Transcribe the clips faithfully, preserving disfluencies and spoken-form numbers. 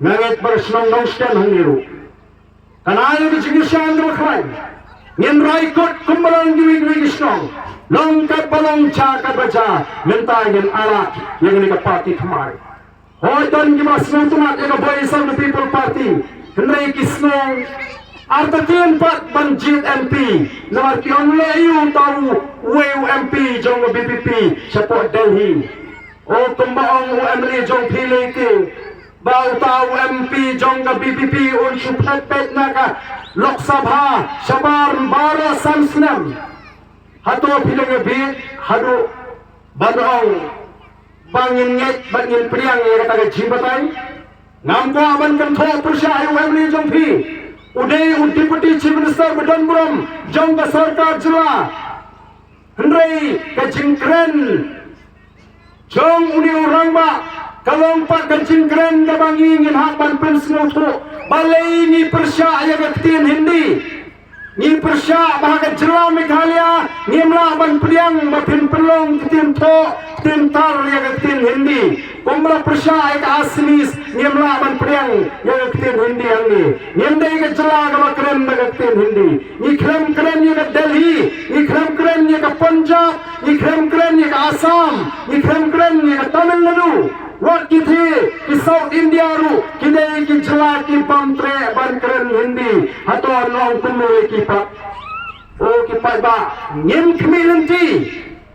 Nga ngeit ba ka shnong Nongshken hangne ruh ka nang ïa ka jingkyrshan kaba khlaiñ. Ngin rai kut kumba long kiwei kiwei ki shnong. Long katba long, jia katba jia, mynta ngin ailad ïa kane ka party thymmai. Hooid, don kiba sngewtynnat ïa ka Voice of the People Party, hynrei ki sngew artatien pat ban jied M P. Namar ki ong leh aïu uta uwei u M P jong ka V P P shapoh Delhi. O, kumba ong u M L A jong phi lei te, ba uta u M P jong ka V P P un shu phet peit na ka Lok Sabha shabar baroh san snem. Hato phi dang ïa bieit haduh ban ong ba ngin ngeit bad ngin pdiang ïa kata ka jingbatai? Ngam kwah ban kynthoh pyrshah ïa u M L A jong phi. U dei u Deputy Chief Minister ba don burom jong ka sorkar jylla. Hynrei ka jingkren jong une u rangbah ka long pat ka jingkren kaba ngi ngin hap ban pynsngewthuh. Balei ngi pyrshah ïa ka ktien Hindi? Ngi pyrshah ba ha ka jylla Meghalaya ngim lah ban pdiang ba phin pynlong ktien thoh ktien tar ïa ka ktien Hindi. Kumba la pyrshah ïa ka Assamese ngim lah ban pdiang ïa ka ktien Hindi hangne. Ngim dei ka jylla kaba kren da ka ktien Hindi. Ngi khlem kren ïa ka Delhi, ngi khlem kren ïa ka Punjab, ngi khlem kren ïa ka Assam, ngi khlem kren ïa ka Tamil Nadu. Wat ki thie ki South India ruh ki dei ki jylla ki bym treh ban kren Hindi. Hato nong kumno ïa ki pat? O ki paidbah, ngim khmih lynti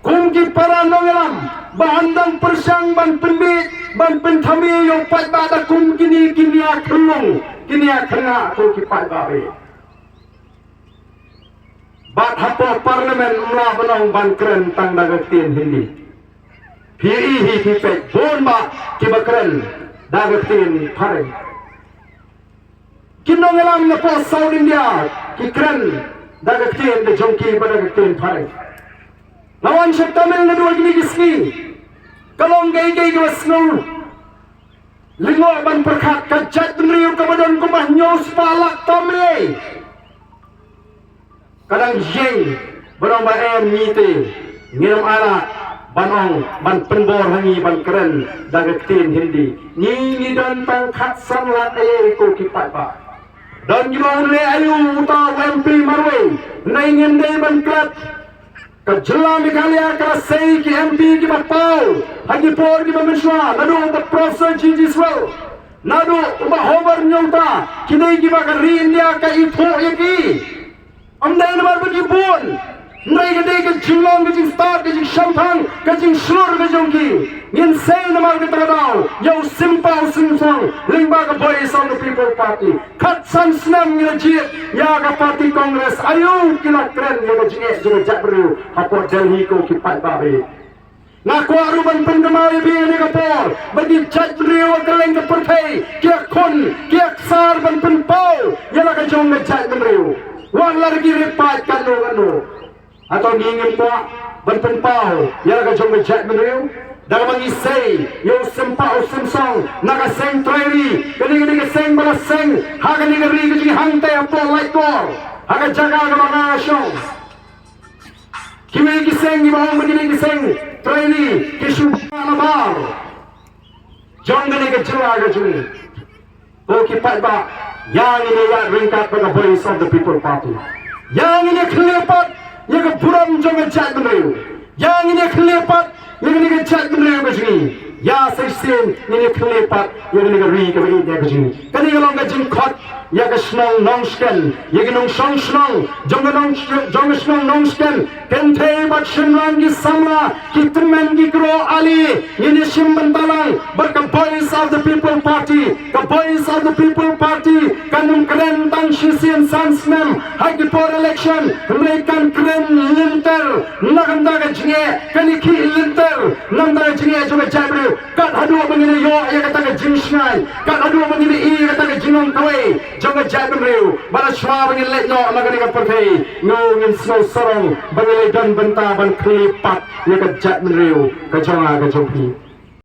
kum ki para nongïalam ba han dang pyrshang ban pynbeit ban pynthame ïa u paidbah da kum kine ki nia khyllung ki nia khynnah, ko ki paidbah. Bad hapoh Parliament ym lah ban ong ban kren tang da ka ktien Hindi. Phi i hi phi peit bun bah kiba kren da ka ktien phareng. Ki nongïalam napoh South India ki kren da ka ktien ka jong ki bad da ka ktien phareng. Nga wan sha Tamil Nadu ha kine ki sngi, ka long kaei kaei kaba sngewlyngngoh ban pyrkhat. Ka jaitbynriew kaba don kumba hynñiew spah lak tam ïa ka dang ïeng ban ong ba em, ngi te ngim ailad ban ong ban pynbor ha ngi ban kren da ka ktien Hindi. Ngi ngi don tang khatsan lak, eh, ko ki paidbah. Don kiba ong leh aïu uta u M P marwei, ne ngim dei ban klet. Ka jylla Meghalaya ka la sei ki M P kiba paw ha ki por kiba mynshuwa, naduh u Bah Professor G G Swell, naduh u Bah Homer Nyungta, kine kiba ka ri India ka ithuh ïa ki. Ym dei namar ba ki bun, hynrei ka dei ka jinglong, ka jingstad, ka jingshemphang, ka jingshlur ka jong ki. Ngin sei namar kata ka daw ïa u Sympa u Symsong lyngba ka Voice of the People Party. Khatsan snem ngi la jied ïa ka party Congress, aïu ki la kren ïa ka jingeh jong ka jaitbynriew hapoh Delhi, ko ki paidbah. Nga kwah ruh ban pynkynmaw ïa phi ha kane ka por ba ki jaitbynriew ha kylleng ka pyrthei ki ïakhun, ki ïaksar ban pynpaw ïa la ka jong ka jaitbynriew. Wat la ki riewpaid katno katno. Hato ngi ngim kwah ban pynpaw ïa la ka jong ka jaitbynriew? Da kaba ngi sei ïa u Sympa u Symsong na ka seng trai ri, kane ka dei ka seng ba la seng ha kane ka ri ka jong ngi hangtei hapoh Laitkor, ha ka jaka kaba nga shong. Kiwei ki seng kiba ong ba kine ki seng trai ri ki shu ba na bar jong kane ka jylla ka jong ngi. Ko ki paidbah, ïa ngin ïa ïaid ryngkat bad ka Voice of the People Party. Ïa ngin ïa khlieh pat ïa ka burom jong ka jaitbynriew. Ïa ngin ïa khlieh pat ïa kane ka jaitbynriew ka jong ngi. Ïa sa shisien ngin ïa khlieh pat ïa kane ka ri kaba ïeit ka jong ngi. Kane ka long ka jingkhot ïa ka shnong Nongshken, ïa ki nongshong shnong jong ka nong, jong ka shnong Nongshken. Kynthei bad shynrang, ki samla, ki tymmen, ki kro ali, ngin ïa shim bynta lang bad ka Voice of the People Party. Ka Voice of the People Party kan ym kren tang shisien san snem ha ki por election, hynrei kan kren lynter na ka bynta ka jingeh, kan ïa khih lynter na ka bynta ka jingeh jong ka jaitbynriew. Kat haduh ba ngin ïoh ïa kata ka jingshngaiñ, kat haduh ba ngin ïoh ïa kata ka jinglong kawei jong ka jaitbynriew, bad shuwa ba ngin leit noh na kane ka pyrthei, ngi ngin sngewsarong ba ngin leit don bynta ban khlieh pat ïa ka jaitbynriew ka jong nga ka jong phi.